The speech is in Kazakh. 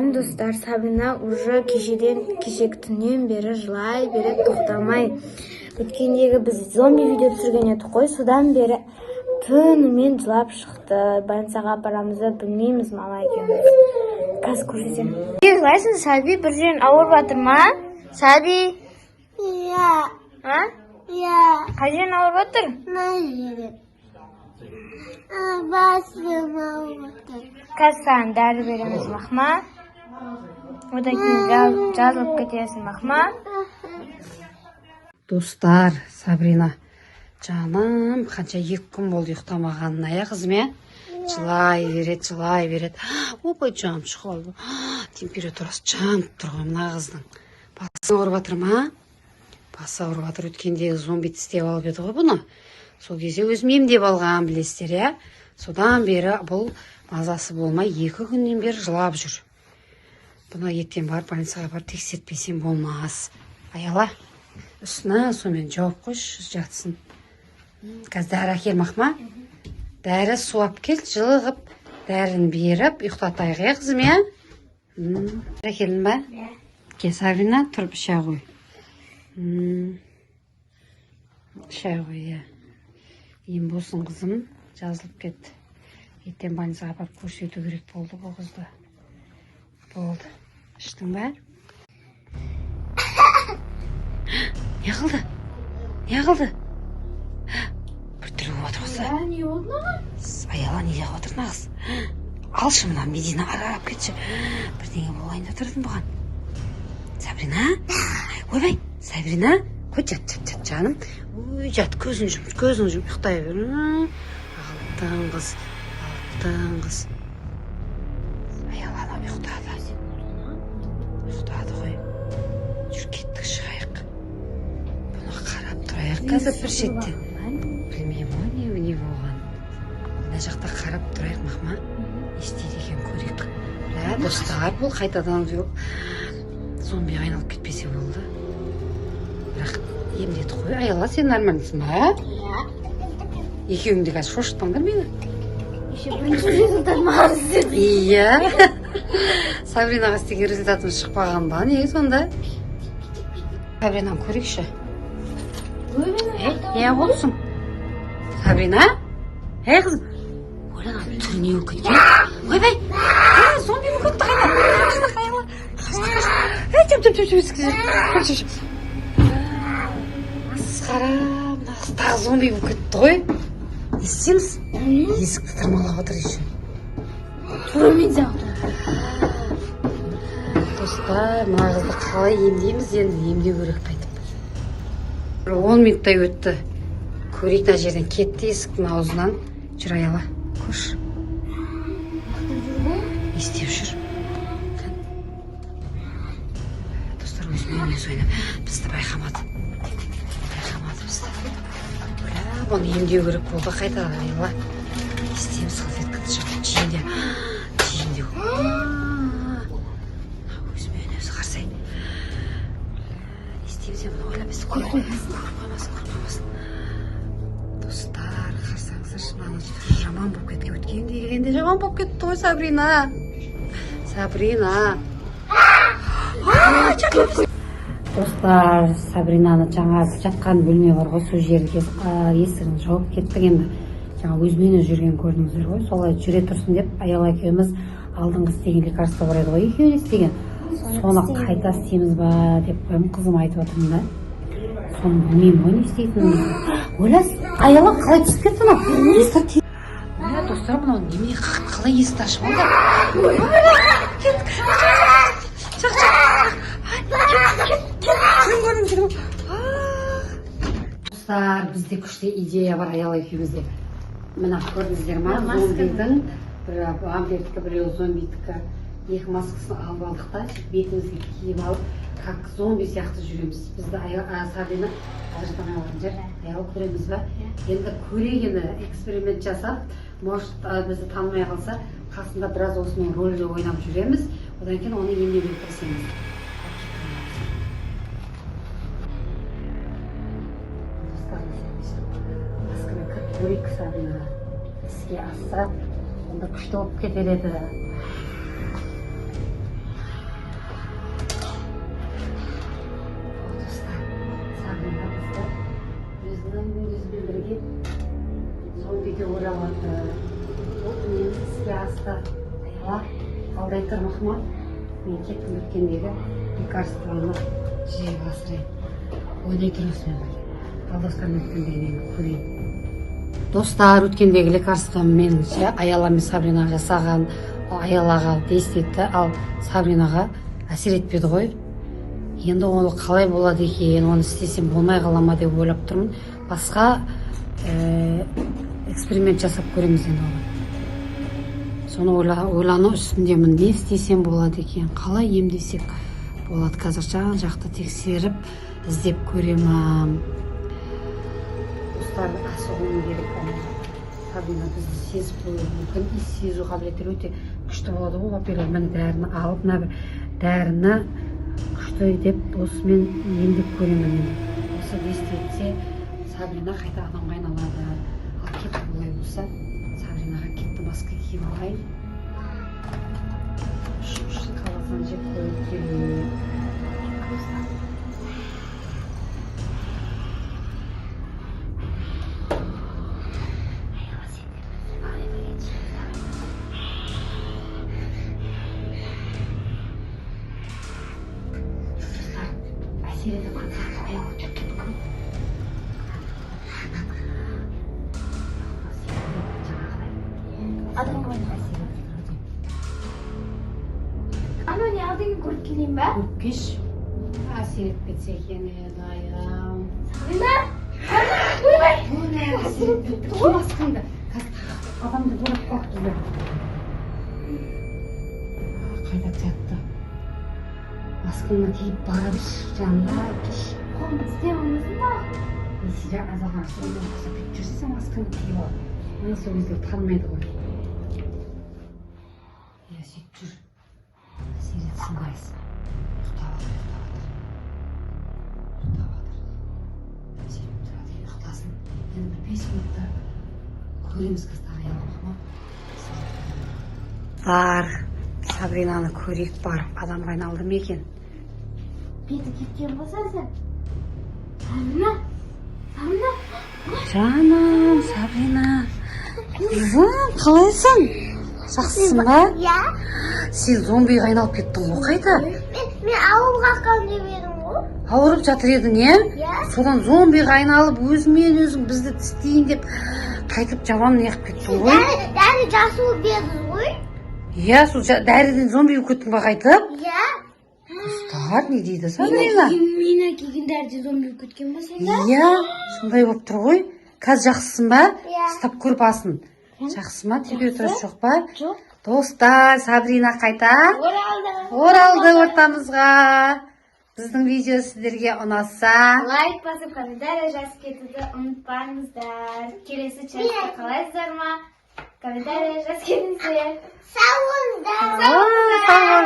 Бүгін, достар, Сабина уже кешеден, кешегі түннен бері жылай береді тоқтамай. Өткендегі біз зомби видео түсірген едік қой, содан бері түнімен жылап шықты. Больницаға апарамыз ба, білмейміз, мама екеуміз. Қазір көрсетемін. Не жылайсың, Саби? Бір жерің ауырып жатыр ма? Саби? Иә. А? Иә. Қай жерің ауырып жатыр? Мына жерім. Басым ауырып тұр. Қазір саған дәрі береміз, махма. Одан кейін жазылып кетесің, махма. Достар, Сабрина жаным, қанша 2 күн болды ұйықтамағанына, иә, қызым, иә? Жылай береді, жылай береді. Опай, жаным шығып алды. Температурасы жанып тұр ғой мына қыздың. Басы ауырып жатыр ма? Басы ауырып жатыр. Өткенде зомби тістеп алып еді ғой бұны. Сол кезде өзім емдеп алған, білесіздер, иә? Содан бері бұл мазасы болмай, 2 күннен бері жылап жүр. Бұны ертең барып, больницаға барып тексертпесем болмас. Аяла, үстіне сонымен жауып қойшы, жатсын. Қазір дәрі әкел, махма. Дәрі, су алып кел, жылы қылып дәріні беріп ұйықтатайық, иә, қызым, иә? Дәрі әкелдің ба? Иә. Кел, Сабрина, тұрып іше ғой. Іше ғой, иә. Ем болсын, қызым, жазылып кет. Ертең больницаға апарып көрсету керек болды бұл қызды. Болды, іштің ба? Не қылды, не қылды? Біртүрлі болып отыр осы. Не болды маған? Аяла, не қылып отыр мына қыз? Алшы мына, Медина, ары алып кетші. Бірдеңе болайын деп тұр бұған. Сабрина, ойбай, Сабрина, қой, жат, жат, жат, жаным. Ой, жат, көзін жұм, көзін жұм, ұйықтай бер. Алтын қыз, алтын қыз. Аяла, анау ұйықтады, ұйықтады ғой. Жүр, кеттік, шығайық. Бұны қарап тұрайық қазір бір шетте. Білмеймін ғой не болған. Мына жақта қарап тұрайық, махма, не істейді екен, көрейік. Ә, достар, бұл қайтадан зомбиға айналып кетпесе болды. Бірақ емдедік қой. Аяла, сен нормальныйсың ба? Иә. Екеуің де қазір шошытпаңдар мені. Еще бірінші результат маған істеді. Иә, Сабринаға істеген результатымыз шықпаған ба неге сонда? Сабринаны көрейікші. Ей, не болсын, Сабрина? Ей, қызым, ойлана, түрі не болып кеткен? Ойбай, е, зомби болып кетті қайта. Қашты, Аяла, қашты, қашты. Ей, жап, жап, жап, жап, есікті жап, жап, жап. Масқара, мына қыз тағы зомби болып кетті ғой. Не істейміз? Есікті тырмалап отыр еще. Тура мен сияқты. Достар, мына қызды қалай емдейміз енді? Емдеу керек қайтып. Бір 10 минуттай өтті. Көрейік, мына жерден кетті, есіктің аузынан. Жүр, Аяла, көрші, не істеп жүр. Кән. Достар, өзімен өзі ойнап, бізді байқамады, байқамады бізді. Бля, бұны емдеу керек болды қайтадан. Аяла, не істейміз? Салфетканы жыртып жейін де, жейін де. Өзімен өзі қарсай. Не істейміз енді? Бұны ойлап, бізді көріп қоймасын, көріп қоймасын. Достар, қарасаңыздаршы, мынаның түрі жаман болып кеткен. Өткенде келгенде жаман болып кетті ғой. Сабрина, Сабрина. Достар, Сабринаны жаңа жатқан бөлме бар ғой, сол жерге есігін жауып кеттік. Енді жаңа өзімен өзі жүрген көрдіңіздер ғой. Солай жүре тұрсын деп, Аяла екеуміз алдыңғы істеген лекарство бар еді ғой, екеуіне істеген, соны қайта істейміз ба деп қоямын. Қызым, айтып отырмын да, соны білмеймін ғой не істейтінімізді. Ойлас, Аяла, қалай түсіп кетті анау? Достар, мә, достар, мынау немене, қалай есікті ашып алды? Кет, шық, шық, кет, кет, көрдім. Достар, бізде күшті идея бар, Аяла екеумізде. Мына, көрдіңіздер ма? Зомбидің бір вампирдікі, біреуі зомбидікі, екі маскасын алып алдық та, бетімізге киіп алып, как зомби сияқты жүреміз. Бізді Сабрина ажыратамай қалған жер. Аяла, көреміз ба енді? Көрейік енді, эксперимент жасап. Может, бізді танымай қалса, қасында біраз осымен рөлде ойнап жүреміз. Одан кейін оны емдеуге тырысамыз. Достар, маскамен кіріп көрейік Сабринаға. Іске асса, онда күшті болып кетер еді. тұр, Махман. Мен кеттім, өткендегі лекарствоны жеп асырайын. Ойнай тұр осымен бірге. Ал, достар, мен өткендегі нені көрейін. Достар, өткендегі лекарство меніңше Аяла мен Сабринаға жасаған, Аялаға действие етті, ал Сабринаға әсер етпеді ғой. Енді ол қалай болады екен, оны істесем болмай қала ма деп ойлап тұрмын. Басқа эксперимент жасап көреміз енді оған. Соны ойлану үстіндемін, не істесем болады екен, қалай емдесек болады. Қазір жан жақты тексеріп, іздеп көремін. Достар, асығуым керек. Сабрина бізді сезіп қоюы мүмкін. Иіс сезу қабілеттері өте күшті болады ғой. Во-первых, міне, дәріні алып, мына бір дәріні күшті деп осымен емдеп көремін. Енді осы действие етсе, Сабрина қайта адамға айналады. Ал кетті, олай болса, Сабринаға. Кетті, маска киіп алайын. Үш колбасаны жеп қою керек. Достар, әсер етіп жатқан сияқты. Аяғы өтіп кетті. Жаңағыдай Адамға әсер етіп тұр. Анау не, алдыңғы көріп келейін ба? Көріп келші, әсер етіп кетсе екен, құдайым. Сабрина! Ойбай! Әсер етіп кетті. Ки маскаңды, қазір адамды ойлап қалады бізді. Қайда жатты? Маскаңды киіп бара берші жанына, келші. Қолымды тістеп алмасын ба? Несі азаған, сонымен қоса бүйтіп жүрсең, маскаңды киіп ал. Мына сол кезде танымайды ғой. Иә, сөйтіп жүр, әсер етсін. Қайсы ұйықтап жатыр? Ұйықтап жатыр, ұйықтап жатыр, сөйтіп тұрады. Ұйықтасын енді бір 5 минутта, көреміз қазір тағы. Аяла бар, Сабринаны көрейік барып, адамға айналды ма екен? Беті кеткен болса сен. Сабрина! Сабрина! Жаным, Сабрина, қызым, қалайсың? Жақсысың ба? Иә. Сен зомбиға айналып кеттің ғой қайта. Мен ауылға қалып деп едім ғой. Ауырып жатыр едің, иә? Иә. Содан зомбиға айналып, өзімен өзің бізді тістейін деп, қайтып жаман неғып кеттің ғой. Дәрі жасыл берді ғой. Иә, сол дәріден зомби болып кеттің ба қайтып? Иә. Достар, не дейді Сабрина? Мені киген дәріде зомби болып кеткен ба сен? Иә, сондай болып тұр ғой. Қазір жақсысың ба? Иә. Ұстап көр басын. Жақсы ма? Температурасы жоқ па? Жоқ. Достар, Сабрина қайта Оралды. оралды ортамызға. Біздің видео сіздерге ұнаса, Лайк басып, комментарий жазып кетуді ұмытпаңыздар. Келесі частьті қалайсыздар ма? Комментарий жазып кетіңіздер. Сау болыңыздар. Сау.